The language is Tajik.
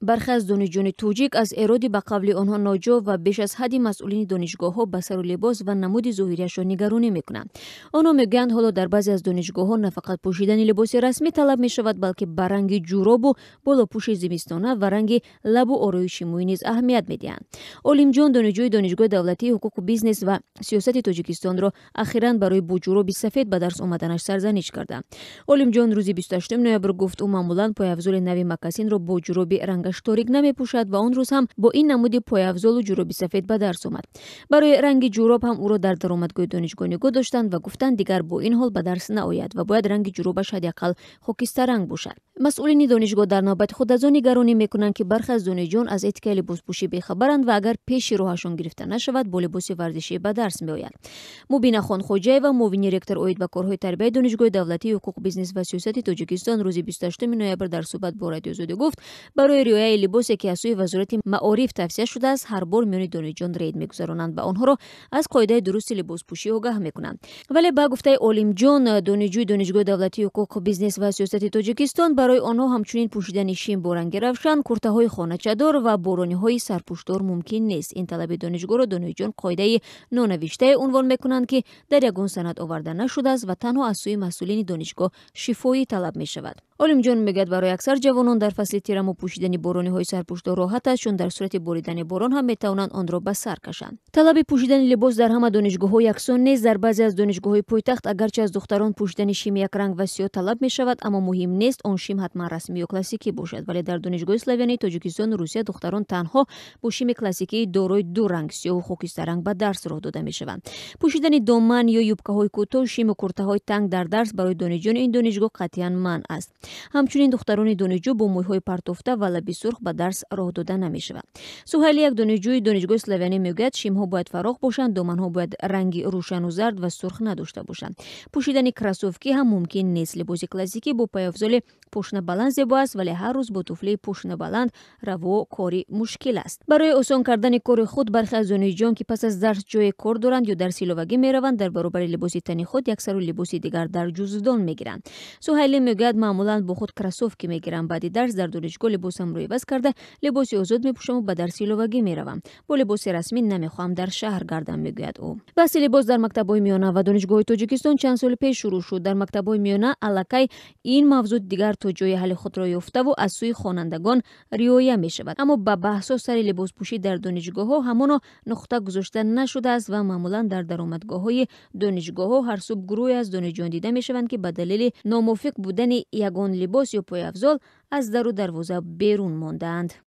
Бархе аз донишҷӯёни тоҷик аз эроди ба қавли онҳо ноҷо ва беш аз ҳадди масъулини донишгоҳҳо ба сару либос ва намуди зоҳирияшон нигаронӣ мекунанд. Онҳо мегӯянд, ҳоло дар баъзе аз донишгоҳҳо на фақат пӯшидани либоси расмӣ талаб мешавад, балки ба ранги ҷуробу болопӯши зимистона ва ранги лабу ороиши мӯй низ аҳамият медиҳанд. Олимҷон, донишҷӯи Донишгоҳи давлатии ҳуқуқу бизнес ва сиёсати Тоҷикистонро ахиран барои бо ҷуроби сафед ба дарс омаданаш сарзаниш карданд. Олимҷон рӯзи 28 ноябр гуфт, ӯ маъмулан пойафзоли нави макасинро бо ҷуроби рангаш торик намепӯшад ва он рӯз ҳам бо ин намуди пойафзолу ҷуроби сафед ба дарс омад. Барои ранги ҷуроб ҳам ӯро дар даромадгоҳи донишгоҳ нигоҳ доштанд ва гуфтанд, дигар бо ин ҳол ба дарс наояд ва бояд ранги ҷуробаш ҳадди ақал хокистаранг бошад. Масъулини донишгоҳ дар навбати худ аз он нигаронӣ мекунанд, ки бархе аз донишҷӯён аз этикаи либоспӯшӣ бехабаранд ва агар пеши роҳашон гирифта нашавад, бо либоси варзишӣ ба дарс меоянд. Мубина Хонхоҷаева, муовини ректор оид ба корҳои тарбияи Донишгоҳи давлатии ҳуқуқ, бизнес ва сиёсати Тоҷикистон, рӯзи 28 ноябр дар суҳбат бо Радиои Озодӣ гуфт, барои риояи либосе, ки аз сӯи Вазорати маориф тавсия шудааст, ҳар бор миёни донишҷӯён рейд мегузаронанд ва онҳоро аз қоидаи дурусти либоспӯшӣ огаҳ мекунанд. Вале ба гуфтаи Олимҷон, донишҷӯи Донишгоҳи давлатии ҳуқуқ, бизнес ва сиёсати Тоҷикистон, барои онҳо ҳамчунин пӯшидани шим бо ранги равшан, куртаҳои хоначадор ва борониҳои сарпӯшдор мумкин нест. Ин талаби донишгоҳро донишҷӯён қоидаи нонавиштае унвон мекунанд, ки дар ягон санад оварда нашудааст ва танҳо аз сӯи масъулини донишгоҳ шифоӣ талаб мешавад. Олимҷон мегӯяд, барои аксар ҷавонон дар фасли тирамоҳ пӯшидани борониҳои сарпӯшдор роҳат аст, чун дар сурати боридани борон ҳам метавонанд онро ба сар кашанд. Талаби пӯшидани либос дар ҳама донишгоҳҳо яксон нест. Дар баъзе аз донишгоҳҳои пойтахт агарчи аз духтарон пӯшидани шими якранг ва сиёҳ талаб мешавад, аммо муҳим нест он шим ҳатман расмӣ ё классикӣ бошад. Вале дар Донишгоҳи славянии Тоҷикистону Русия духтарон танҳо бо шими классикии дорои ду ранг, сиёҳу хокистаранг, ба дарс роҳ дода мешаванд. Пӯшидани доман ё юбкаҳои кӯтоҳ, шиму куртаҳои танг дар дарс барои донишҷӯёни ин донишгоҳ қатъиян манъ аст. Ҳамчунин духтарони донишҷӯ бо мӯйҳои партофта ва лаби сурх ба дарс роҳ дода намешаванд. Суҳайли, як донишҷӯи Донишгоҳи славянӣ, мегӯяд, шимҳо бояд фарох бошанд, доманҳо бояд ранги рӯшану зард ва сурх надошта бошанд. Пӯшидани кроссовки ҳам мумкин нест. Либоси классикӣ бо пойафзоли пошнабаланд зебо аст, вале ҳар рӯз бо туфлии пошнабаланд раво кори мушкил аст. Барои осон кардани кори худ бархе аз донишҷӯён, ки пас аз дарс ҷое кор доранд ё дарси иловагӣ мераванд, дар баробари либоси тани худ як сару либоси дигар дар ҷуздон мегиранд. Суҳайлӣ мегӯяд, маъмулан бо худ кроссовки мегирам. Баъди дарс дар донишгоҳ либосамро иваз карда, либоси озод мепӯшаму ба дарси иловагӣ меравам. Бо либоси расмӣ намехоҳам дар шаҳр гардам, мегӯяд ӯ. Баҳси либос дар мактабҳои миёна ва донишгоҳҳои Тоҷикистон чанд соли пеш шурӯъ шуд. Дар мактабҳои миёна аллакай ин мавзӯъ дигар то ҷои ҳалли худро ёфтаву аз сӯи хонандагон риоя мешавад, аммо ба баҳсҳо сари либоспӯшӣ дар донишгоҳҳо ҳамоно нуқта гузошта нашудааст ва маъмулан дар даромадгоҳҳои донишгоҳҳо ҳар субҳ гурӯҳе аз донишҷӯён дида мешаванд, ки ба далели номувофиқ будани ягон либос ё пойафзол аз дару дарвоза берун мондаанд.